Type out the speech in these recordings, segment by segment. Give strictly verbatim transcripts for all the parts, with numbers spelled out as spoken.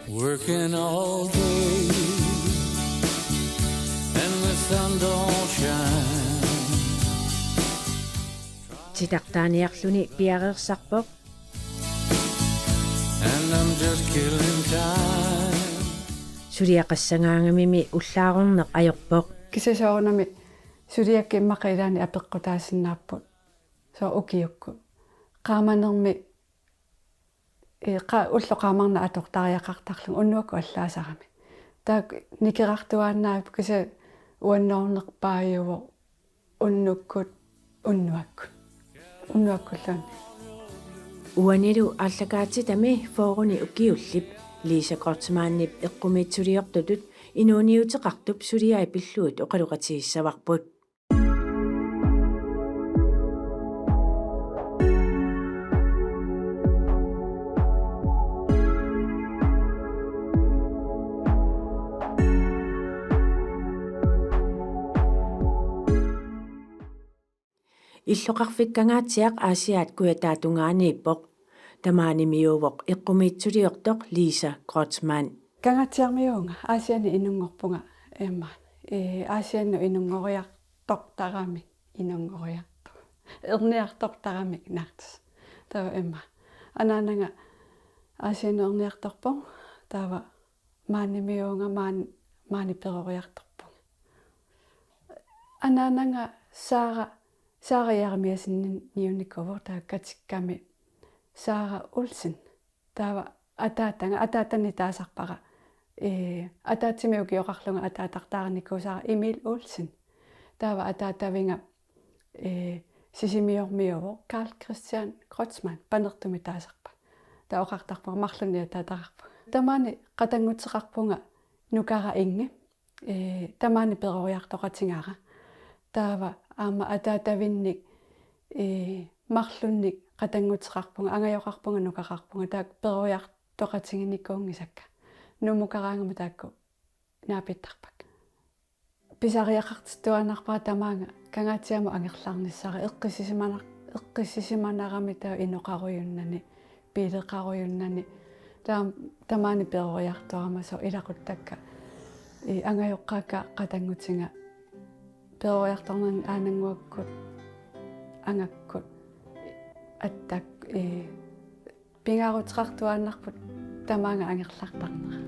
Working all day and the sun don't shine. Titartaaniarluni piareersarpoq. And I'm just killing time. Suliaqassagaangamimi ullaarorneq ajorpoq. Kisianni soorunami suliakka immaqa ilaanni apeqqutaasinnaapput. Soorlu ukiukkut. Qaamanermi, ee, qa-, ulloq qaamarneq atortariaqartarlugu unnuakkut allaasarami. Taakku nikerartuaannaapput, kisianni uannoornerpaajuvoq unnukkut, unnuakkut. Unnuakkulluunniit. Uanilu aallakaatitami fyrreni ukiullip Lisa Kreutzmannip eqqumiitsuliortutut inuuniuteqartup suliai pillugit oqaloqatigissavarput. Illoqarfik Kangaatsiaq Aasiaat kujataatungaaniippoq. Tamaanimiuuvoq eqqumiitsuliortoq Lisa Kreutzmann. Kangaatsiarmiuuvunga, Aasianni inunngorpunga immaqa. Ee, Aasiannut inunngoriartortaramik, inunngoriartor-, erniartortaramik naartus. Taava immaqa. Anaanaga Aasiannut erniartorpoq, taava maanimiuuvunga maan-, maani peroriartorpunga. Anaanaga Saara, Saara Jeremiassenimmiunnikuuvoq, taava katikkami Saara Olsen. Taava ataataga, ataatani taasarpara. Ee, ataatsimik ukioqarlunga ataatartaarinikuusara Emil Olsen. Taava ataataviga, ee, Sisimiormiuuvoq Karl Christian Kreutzmann, panertumik taasarpara. Taava oqartarpunga marlunnik ataataqarpunga. Tamaani qatannguteqarpunga Nukara Inge. Ee, tamaani peroriartoqatigara. Taava aamma ataatavinnik, ee, marlunnik qatannguteqarpunga, angajoqarpunga, nukaqarpunga, taakku peroriartoqatiginikuunngisakka. Nuummukaraangama taakku naapittarpakka. Pisariaqartittuaannarpara tamaanga Kangaatsiamut angerlarnissara, eqqissisimanar-, eqqissisimanarami taava inoqarujunnani, biileqarujunnani. Taam-, tamaani peroriartorama soorlu ilaquttakka. Ee, angajoqqaakka qatanngutiga. Peroriartornerani aanannguakkut, angakkut, attak-, ee, pingaaruteqartuaannarput tamaanga angerlartarnera.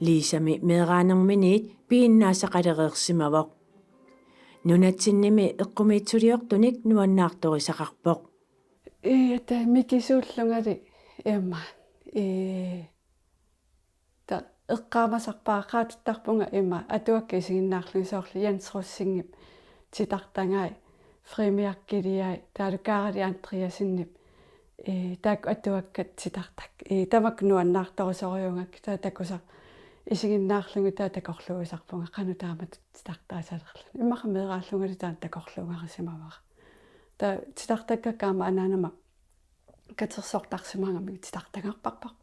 Lisami meeraanerminiit piginnaasaqalereersimavoq. Nunatsinnimi eqqumiitsuliortunik nuannaartorisaqarpoq. Ee, taava mikisuullungali immaqa. Ee, taava eqqaamasarpara, qaatittarpunga immaqa atuakkat isiginnaarlugit, soorlu Jens Rosingip titartagai, Frimærkiliai, taavalu Karli Andreassenip, ee, taakku atuakkat titartakka. Ee, tamakku nuannaartorisorujuugakkit, taava takusara isiginnaarlugit taava takorluuisarpunga qanoq taamatut titartaasalerluni. Immaqa meeraallungali taanna takorluugarisimavara. Taava titartakkakka aamma anaanama katersortarsimagamik titartagarparpar-,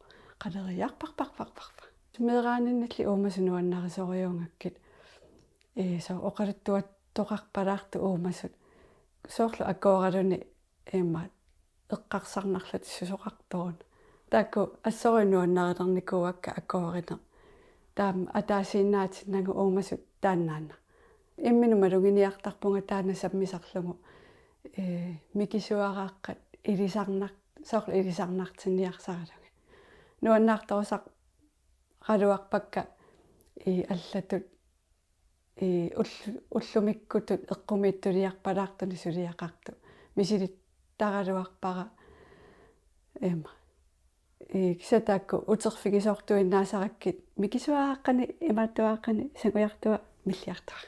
qaleriiarparparparparpar. Meeraaninnilli uumasut nuannarisorujuugakkit. Ee, soorlu oqaluttuattoqarpalaartut uumasut. Soorlu akooraluni immaqa eqqarsarnarlutik susoqartoruna. Taakku assorujuk nuannarilernikuuakka akoorineq. Taama ataasiinnaatinnagu uumasut taannaannaq. Imminut maluginiartarpunga taanna sammisarlugu, ee, mikisuaraaqqat ilisarnar-, soorlu ilisarnartinniarsaralugit. Nuannaartorisaraluarpakka, ee, allatut, ee, ullu-, ullumikkutut eqqumiitsuliarpalaartunik suliaqartut. Misilittaraluarpara, ima. Ee, kisianni taakku uterfigisoortuinnaasarakkit mikisuaraaqqani, imaattuaraaqqani, sangujartuaq, milliartuaq.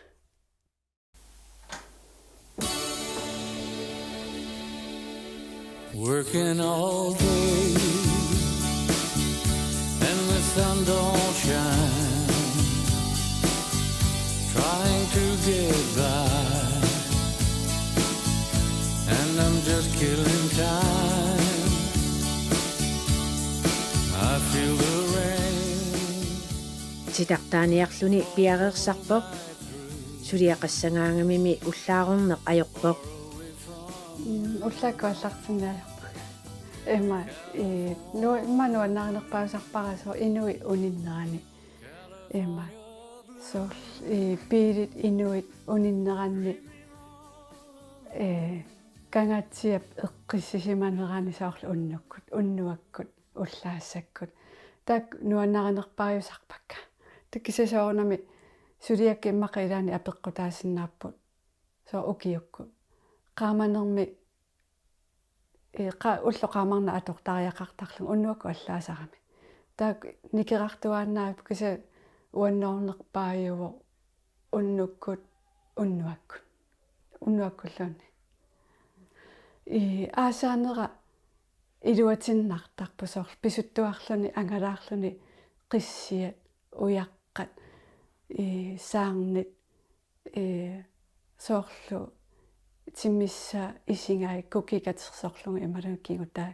Working all day and the sun don't shine. Trying to get by and I'm just killing time. I feel the rain. Titartaaniarluni piareersarpoq. Suliaqassagaangamimi ullaarorneq ajorpoq. Mm, ullaakkut aallartinniarpara. Ima, eh, nu-, ima nuannarinerpaajusarpara soorlu inuit uninnerani. Ima, soorlu, eh, biilit inuit uninneranni, eh, Kangaatsiap eqqissisimanerani soorlu unnukkut, unnuakkut, ullaassakkut. Taakku nuannarinerpaajusarpakka. Taava kisianni soorunami suliakka immaqa ilaanni apeqqutaasinnaapput. Soorlu ukiukkut. Qaamanermi, eh, qa-, ulloq qaamarnaq atortariaqartarlugu unnuakkut allaasarami. Taakku nikerartuaannaapput kisianni uannoornerpaajuvoq unnukkut, unnuakkut. Unnuakkulluunniit. Eh, aasaanera iluatinnartarpoq soorlu pisuttuarluni, angalaarluni, qissiat, ujaqqat, eh, saarnit, eh, soorlu timmissaat, isigaat, kukiit katersorlugit imaluunniit kigutai.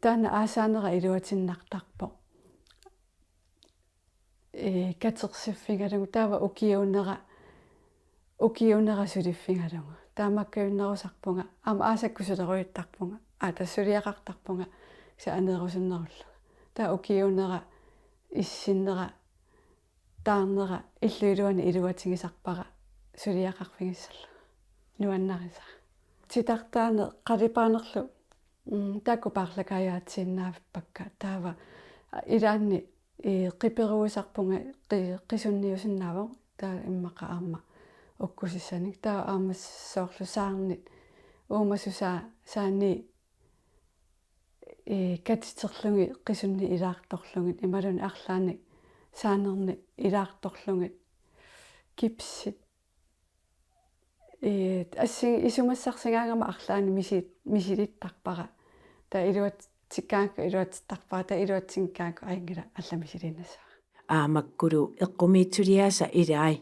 Taanna aasaanera iluatinnartarpoq. Eh, katersiffigalugu taava ukiuunera, ukiuunera suliffigalugu. Taamaakkaajunnerusarpunga, aamma aasakkut sulerujuttarpunga, aa, tassa suliaqartarpunga, kisianni aneerusunnerullunga. Taava ukiuunera, issinnera, taarnera illup iluani iluatigisarpara suliaqarfigissallugu. Nuannarisara. Titartaaneq qalipaanerlu, mm, taakku paarlakaajaatsiinnaavippakka. Taava, a, ilaanni, eh, qiperuisarpunga qi-, qisunniusinnaavoq. Taava immaqa aamma ukkusissanik. Taava aamma soorlu saarnit, uumasusaa-, saanit, eh, katiterlugit qisunni ilaartorlugit, imaluunniit arlaannik saanernik ilaartorlugit, kipsit. Eh, assi-, isumassarsigaangama arlaannik misi-, misilittarpara. Taava iluatsikkaangakku iluatsittarpara, taava iluatsinngikkaangakku ajunngilaq, allat misiliinnassavara. Aammakkulu eqqumiitsuliaasa ilai.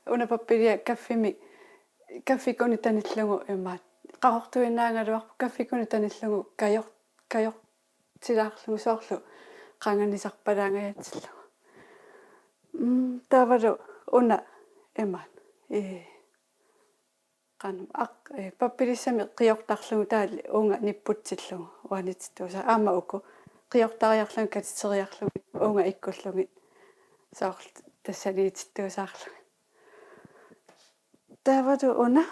Una pappilia kaffimi, kaffikkunni tanillugu imaat. Qaqortuinnaagaluarpoq kaffikkunni tanillugu kajor-, kajortilaarlugu soorlu qanganisarpalaangajatsillugu. Mm, taavalu una imaat. Eh, qanum aq-, eh, pappilissami qiortarlugu taava uunga nipputsillugu uanitittuusa aamma uku qiortariarlugit katiteriarlugit uunga ikkullugit soorlu tassaniitittuusaarlugit. Taavalu una,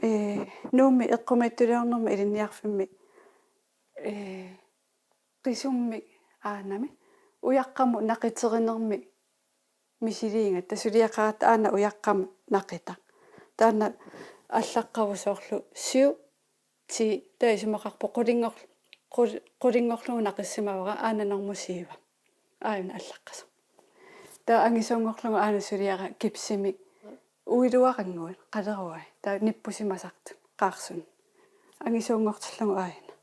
eh, Nuummi eqqumiitsuliornermi ilinniarfimmi, eh, qisummik aanami ujaqqamut naqiterinermik misiliigatta suliaqaratta aana ujaqqamut naqitaq. Taanna allaqqavoq soorlu syv, ti, taava isumaqarpoq qulinngor-, qul-, qulinngorlugu naqissimavara aana normu syv. Aajuna allaqqasoq. Taava angisuunngorlugu aana suliara kipsimik uiluarannguit qaleruai. Taava nippusimasartut qaarsunut. Angisuunngortillugu aajuna.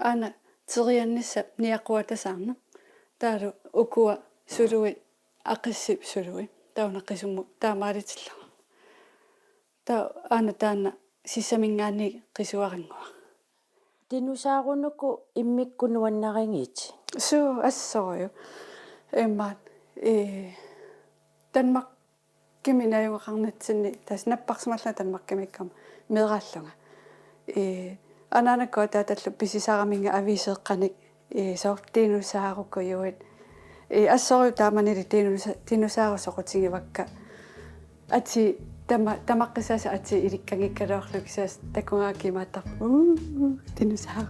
Aana teriannissap niaquata saarnaq. Taavalu ukua suluit, aqissip sului. Taava una qisummut taamaalitillugu. Taava aana taanna sissaminngaanniit qisuarannguaq. Dinosaurernuku immikkut nuannarigit? Suu, assorujussuaq. Imaat, eh, Danmarkimi najugaqarnitsinni, tassa napparsimallunga Danmarkimiikkama meeraallunga. Eh, anaanakkut ataatallu pisisaraminnga aviiseeqqanik, eh, soorlu dinosaurukujuit. Eh, assorujussuaq taamanili dinosa-, dinosaurut soqutigivakka. Atii tama-, tamaqqisaasa atii ilikkanngikkaluarlugit kisianni takugaakka imaattarpoq. Uu, dinosaur.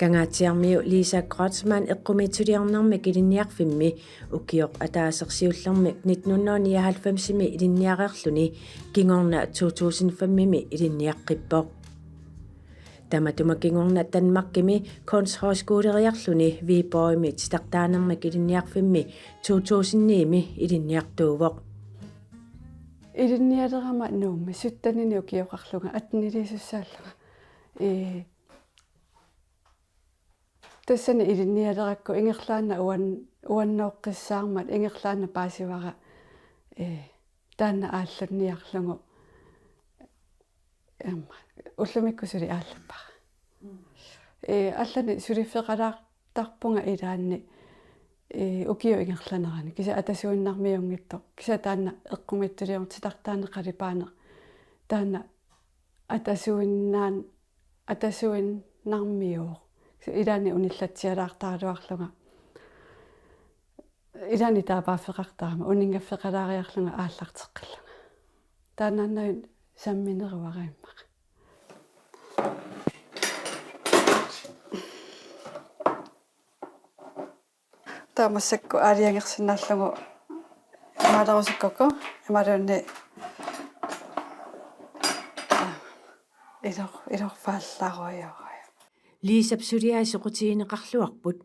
Kangaatsiarmiu Lisa Kreutzmann eqqumiitsuliornermik ilinniarfimmi ukioq ataaseq siullermik nitten hundrede nioghalvfemsimi ilinniareerluni kingorna to tusind femimi ilinniaqqippoq. Tamatuma kingorna Danmarkimi kunsthøjskoleriarluni Viborgimi titartaanermik ilinniarfimmi to tusind niimi ilinniartuuvoq. Ilinnialerama Nuummi syttenini ukioqarlunga, atteniliisussaallunga. Ee, Tassani ilinnialerakku ingerlaannaq uan-, uannooqqissaarmat ingerlaannaq paasivara, ee, taanna aallunniarlugu. Aamma, ullumikkut suli aallappara. Ee, allanik suliffeqalaartarpunga ilaanni, ee, ukiup ingerlanerani. Kisianni atasuinnarmiunngitsoq. Kisianni taanna eqqumiitsuliorlugu titartaaneq qalipaaneq. Taanna atasuinnaan-, atasuinnarmiuvoq. Kisianni ilaanni unillatsialaartaraluarlunga. Ilaanni taapaaffeqartarama uninngaffeqalaariarlunga aallarteqqillunga. Taannaannaq sammineruara immaqa. Taava massakkut aalajangersinnaallugu imaalerusukkukku imaluunniit ilor-, ilorfaallarujorujuk. Liisap suliai soqutigineqarluarput.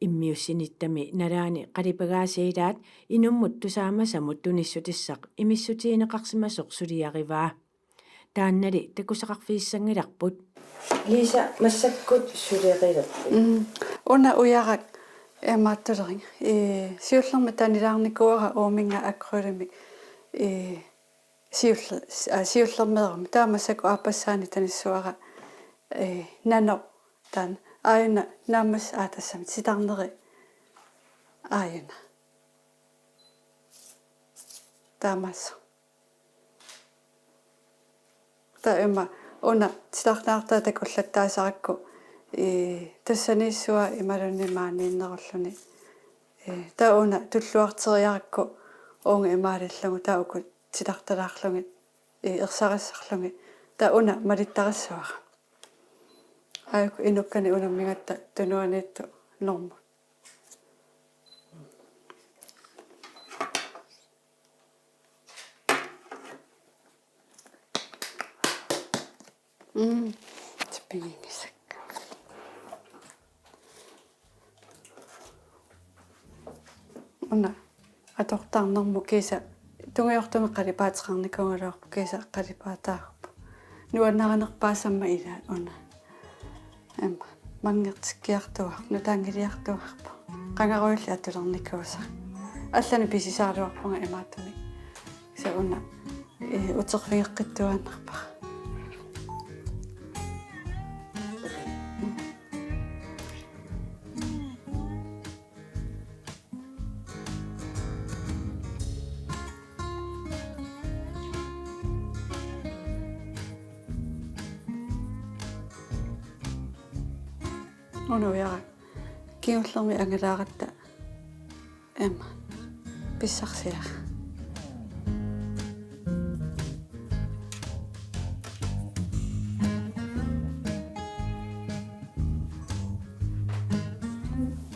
Immiussinittami nalaani qalipagaasa ilaat inummut tusaamasamut tunissutissaq imissutigineqarsimasoq suliarivaa. Taannali takusaqarfigissanngilarput. Liisa, massakkut suleqilerpit? Mm. Una ujarak imaattulerigi. Ee, siullermik tanilaarnikuuara uuminnga akryllimik. Ee, siuller-, aa, siullermeerami. Taava massakkut aappassaanik tanissuara, ee, nanoq taanna. Aajuna naammassivoq, aa, tassami titarneri. Aajuna. Taamaasoq. Taava immaqa una titartaartaa takullattaasarakku, ee, tassaniissuaq imaluunniit maaniinnerulluni. Ee, taava una tulluarteriarakku uunga imaalillugu taava uku titartalaarlugit, ee, ersarissarlugit. Taava una malittarissuara. Aajuku inukkanik unammigatta tunuaniittut normut. Mm, tipiginngisakka. Una atortarnermut kiisa tungujortumik qalipaateqarnikuugaluarpoq, kiisa qalipaataarpoq. Nuannarinerpaasammat ilaat una. Aamma manngertikkiartuaarpoq, nutaanngiliartuaarpoq. Qangarujulli atulernikuusara. Allanik pisisaraluarpunga imaattunik. Kisianni una, ee, uterfigeqqittuaannarpara. Una ujarak kingullermik angalaaratta aamma pissarsiara.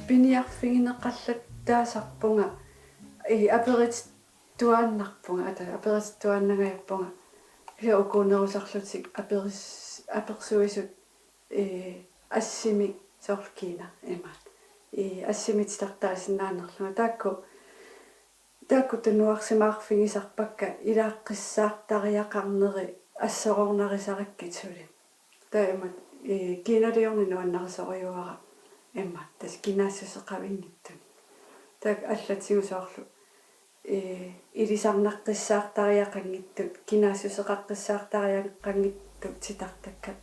Piniarfigineqallattaasarpunga, ee, aperitittuaannarpunga, ata, aperitittuaannangajappunga. Kisianni ukuunerusarlutik aperis-, apersuisut, ee, assimik soorlu kiinaq imaat. Ee, assimik titartaasinnaanerlunga. Taakku, taakku tunuarsimaarfigisarpakka ilaaqqissaartariaqarneri assoroornarisarakkit suli. Taava imaat, ee, kiinaliorneq nuannarisorujuara imaat, tassa kinaassuseqavinngitsunik. Taakku allatigut soorlu, ee, ilisarnaqqissaartariaqanngitsut, kinaassuseqaqqissaartariaqanngitsut titartakkat.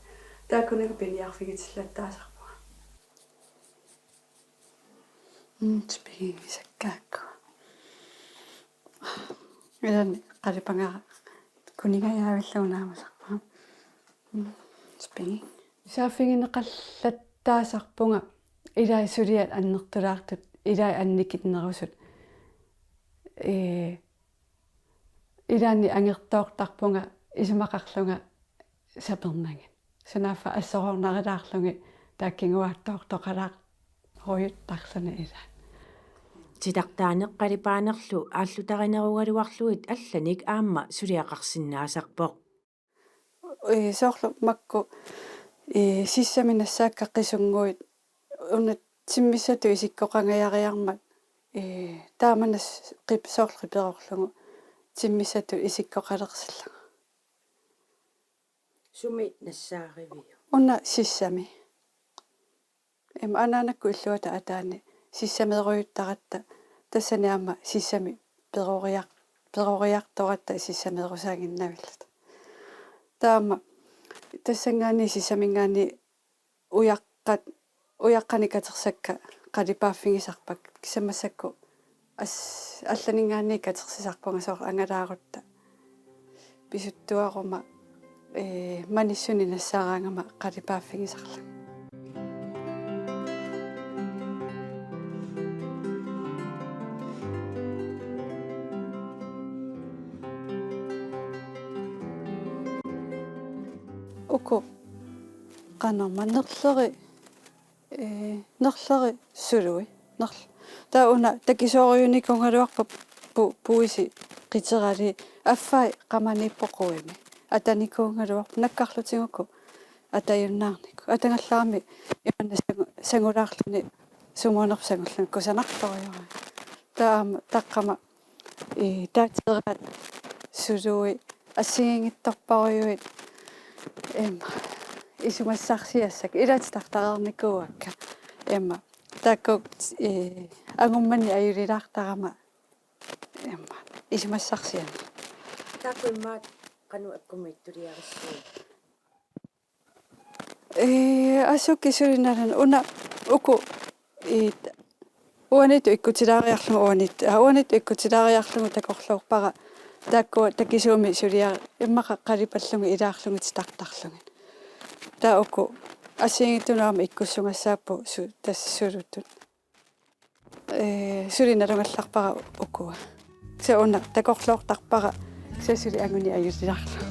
Taakkununnga piniarfigitillattaasarpunga. Mm, tipiginngisakka aakkua. Ilaanni qalipagara kuningajaavillugu naamasarpunga. Mm, tipigik. Saaffigineqallattaasarpunga ilai suliat annertulaartut, ilai annikinnerusut. Ee, ilaanni angertoortarpunga isumaqarlunga sapernagit. Sunaaffa assoroornarilaarlugit taava kinguaattoortoqalaarujuttarluni ilaat. Titartaaneq qalipaanerlu aallutarinerugaluarlugit allanik aamma suliaqarsinnaasarpoq. Ee, soorlu makku, ee, sissami nassaakka qisunnguit una timmissatut isikkoqangajariarmat, ee, taamannga qip-, soorlu qiperorlugu timmissatut isikkoqalersillugu. Sumi nassaariviuk? Una sissami. Ima anaanakkut illuata ataani sissameerujuttaratta, tassani aamma sissami peroriar-, peroriartoratta sissameerusaaginnavilluta. Taava tassanngaanniit sissaminngaanniit ujaqqat-, ujaqqanik katersakka qalipaaffigisarpakka, kisianni massakkut as-, allaninngaanniit katersisarpunga soorlu angalaarutta pisuttuaruma, ee, manissunik nassaaraangama qalipaaffigisarlunga. Uku qanormaa nerleri, ee, nerleri sului. Nerl-, taava una takisoorujunikuugaluarput pu-, puisi qiterali, affai qamaniippoq quimi. Atanikuugaluarput nakkarlutigu uku atajunnaarnikut. Atagallarami imanna sangu-, sangulaarluni sumuunerput sangulluni kusanartorujuuvoq. Taava aamma taqqama, ee, taatseraat sului assigiinngitsorparujuit, ima, isumassarsiassakka, ilaa titartareernikuuakka. Ima, taakku, ee, angummanni ajulilaartarama, ima, isumassarsianik. Taakku immaqa qanoq akkumiitsuliarissuit? Ee, asuki suli nalunaq una uku, ee, uaniittut ikkutilaariarlugu uaniit-, aa, uaniittut ikkutilaariarlugu takorloorpara taakkua takisuumik sulia-, immaqa qalipallugit ilaarlugit titartarlugit. Taava uku assigiinngitsunut aamma ikkussugassaapput su-, tassa suluttut. Ee, suli nalugallarpara ukua. Kisianni una takorloortarpara, kisianni suli anguneq ajulilaarlugu.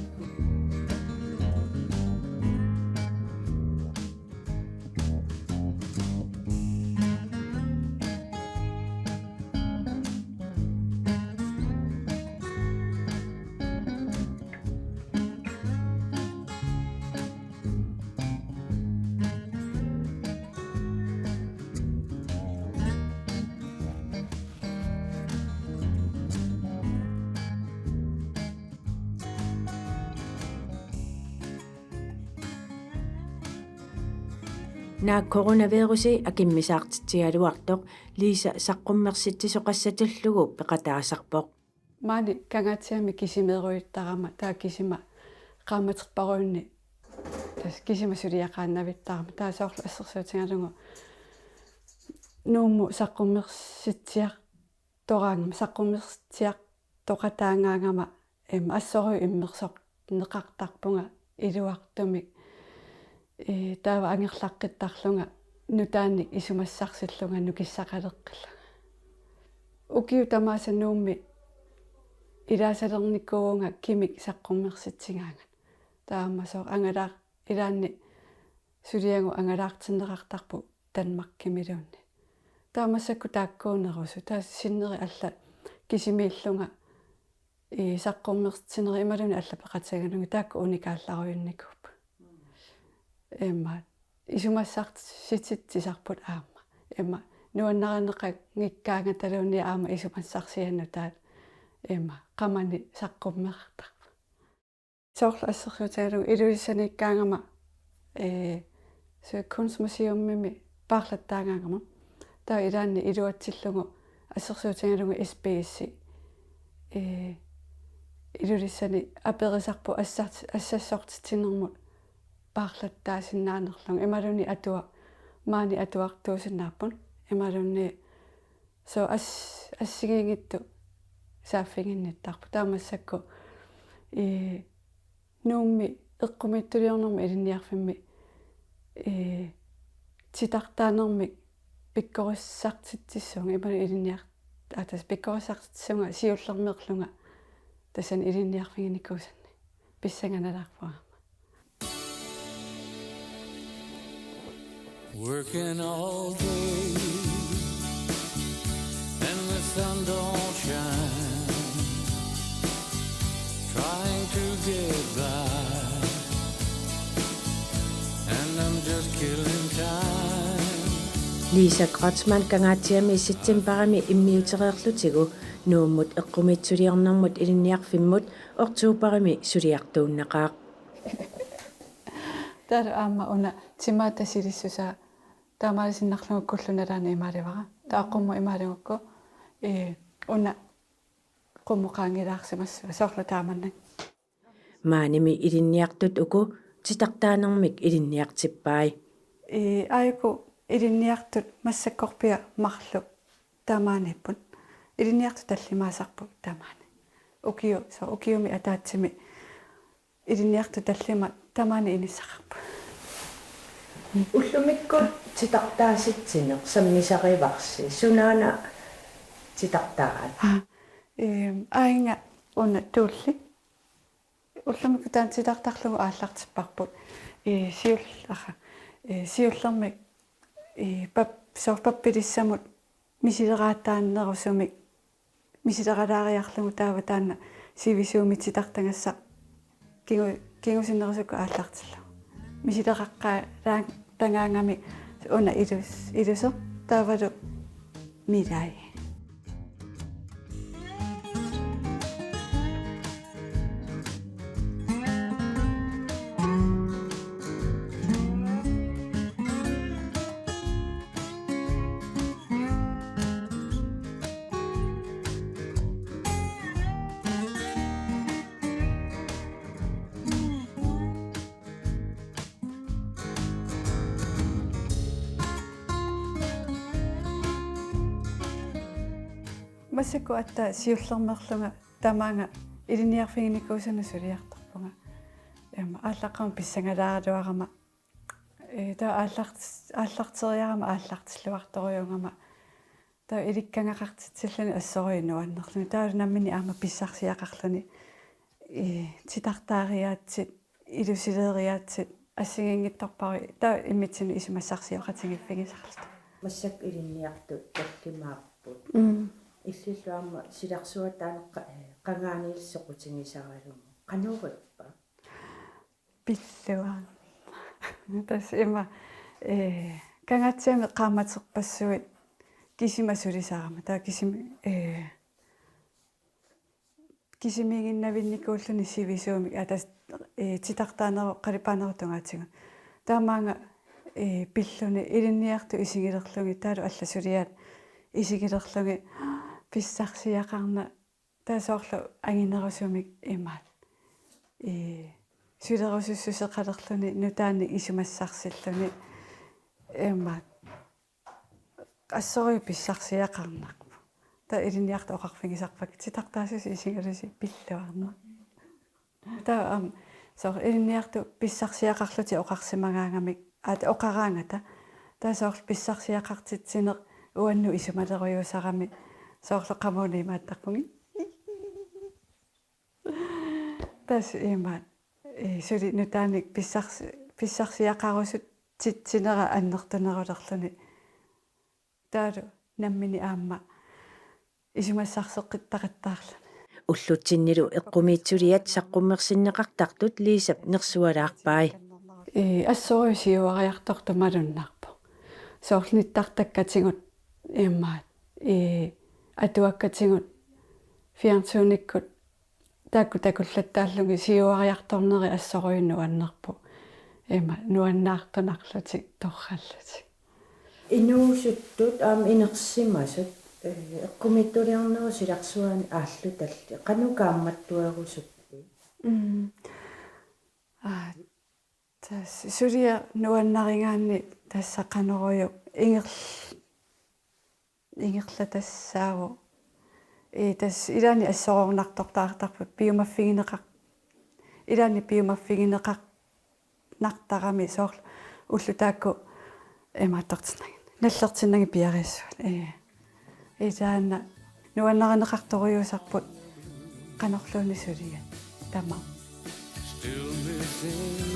Naak coronavirusi akimmisaartitsigaluartoq Lisa saqqummersitsisoqassatullugu peqataasarpoq. Maani Kangaatsiami kisimeerujuttarama, taava kisima qaammaterparujunnik, tassa kisima suliaqaannavittarama. Taava soorlu assersuutigalugu Nuummut saqqummersitsiartoraangama, saqqummersitsiartoqataagaangama, ima, assorujuk immersorneqartarpunga iluartumik. Ee, taava angerlaqqittarlunga nutaanik isumassarsillunga nukissaqaleqqillunga. Ukiut tamaasa Nuummi ilaasalernikuuvunga kimik saqqummersitsigaangat. Taava aamma soorlu angalaar-, ilaanni suliagut angalaartinneqartarput Danmarkimiluunniit. Taava massakkut taakkuunerusut. Taava sinneri allat kisimiillunga, ee, saqqummersitsinerit imaluunniit allat peqatigalugit taakku unikaallarujunnikuupput. Ima, isumassarsitsisarput aamma. Ima, nuannarineqanngikkaangataluunniit aamma isumassarsiat nutaat, ima, qamani saqqummertarput. Soorlu assersuutigalugu Ilulissaniikkaangama, ee, soorlu Kunstmuseumimi paarlattaagaangama. Taava ilaanni iluatsillugu assersuutigalugu S B S, ee, Ilulissani aperisarput assat-, assassortitsinermut paarlattaasinnaanerlunga. Imaluunniit atua-, maani atuartuusinnaapput. Imaluunniit soorlu as-, assigiinngitsut saaffiginnittarput. Taava massakkut, ee, Nuummi eqqumiitsuliornermi ilinniarfimmi, ee, titartaanermik pikkorissartitsissuunga, imaluunniit ilinniar-, aa, tassa pikkorissartitsissuunga siullermeerlunga tassani ilinniarfiginikuusanni. Pissanganalaarpunga aamma. Working all day and the sun don't shine. Trying to get by, and I'm just killing time. Lisa Kreutzmann Kangaatsiami septembarimi immiutereerlutigu Nuummut eqqumiitsuliornermut ilinniarfimmut oktobarimi suliartuunnaqaaq. Taava aamma una timaata silissusaa Taamaaliinnarlugukkullu nalaani imaalivara. Taava qummut imaalugukku, ee, una qummut qaangilaarsimassavat soorlu taamannak. Maanimi ilinniartut uku titartaanermik ilinniartippai. Ee, aajuku ilinniartut massakkorpiaq marluk taamaaniipput. Ilinniartut tallimaasarput tamaani. Ukio-, soorlu ukiumi ataatsimi ilinniartut tallimat tamaani inissaqarput. Ullumikkut titartaasitsineq sammisarivarsi, sunaana titartaraat? Aa, eem, aajuna una Tuulli. Ullumikkut taanna titartarlugu aallartipparput. Ee, siul-, aha, ee, siullermik, ee, pap-, soorlu pappilissamut misileraataannerusumik misileralaariarlugu taava taanna sivisuumik titartagassaq kingu-, kingusinnerusukkut aallartillugu. Misileqaqqaalaat tangaangami una ilus-, iluseq taavalu milai. Massakkut aatsaat siullermeerlunga tamaanga ilinniarfiginikuusanut suliartorpunga. Ehm, aallaqqamut pissangalaaraluarama. Ee, taava aallart-, aallarteriarama aallartilluartorujuugama. Taava ilikkagaqartitsilluni assorujuk nuannerluni. Taava nammineq aamma pissarsiaqarluni. Ee, titartaariaatsit, ilusileeriaatsit, assigiinngitsorpassuit, taava immitsinnut isumassarsioqatigiiffigisarluta. Massakkut ilinniartut tallimaapput. Mm. Illillu aamma silarsuataanut qa-, ee, qangaaniilli soqutigisaralugu. Qanorippa? Pilluarnaq. Tassa ima, ee, Kangaatsiami qaammaterpassuit kisima sulisarama. Taava kisimi, ee, kisimiiginnavinnikuulluni sivisuumik, aa, tassa, ee, titartaanerup qalipaanerup tungaatigut. Taamaanga, ee, pilluni ilinniartut isigilerlugit, taavalu allat suliaat isigilerlugit pissarsiaqarneq. Taava soorlu anginerusumik imaat. Ee, sulerusussuseqalerluni nutaanik isumassarsilluni imaat. Assorujuk pissarsiaqarnarpoq. Taava ilinniartut oqarfigisarpakka: Titartaassuseq isigalusi, pilluarnaq. Taava aamma soorlu ilinniartut pissarsiaqarlutik oqarsimagaangamik, aat oqaraangata. Taava soorlu pissarsiaqartitsineq uannut isumalerujuusarami soorlu qamuuna imaattarpunga. Tassa imaat, ee, suli nutaanik pissars-, pissarsiaqarusutsitsinera annertunerulerluni. Taavalu nammineq aamma isumassarseqqittaqattaarluni. Ullutsinnilu eqqumiitsuliat saqqummersinneqartartut Liisap nersualaarpai. Ee, assorujuk siuariartortoq malunnarpoq. Soorlu nittartakkatigut imaat, ee, atuakkatigut fjernsynikkut taakku takullattaallugit siuariartorneri assorujuk nuannerpoq. Ima nuannaartunarlutik torrallutik. Inuusuttut aamma inersimasut, ee, eqqumiitsuliornerup silarsuani aallutallit qanoq kaammattuerusuppit? Mm. Aa, tassa suliaq nuannarigaanni tassa qanorujuk inger-, ingerlatassaavoq. Ee, tassa ilaanni assorornartortaartarput piumaffigineqar-, ilaanni piumaffigineqarnartarami soorlu ullut taakku imaattortinnagit. Nallertinnagit piareersuit. Ee. Ilaanni nuannarineqartorujuusarput qanorluunniit suliat. Tamaat. Still missing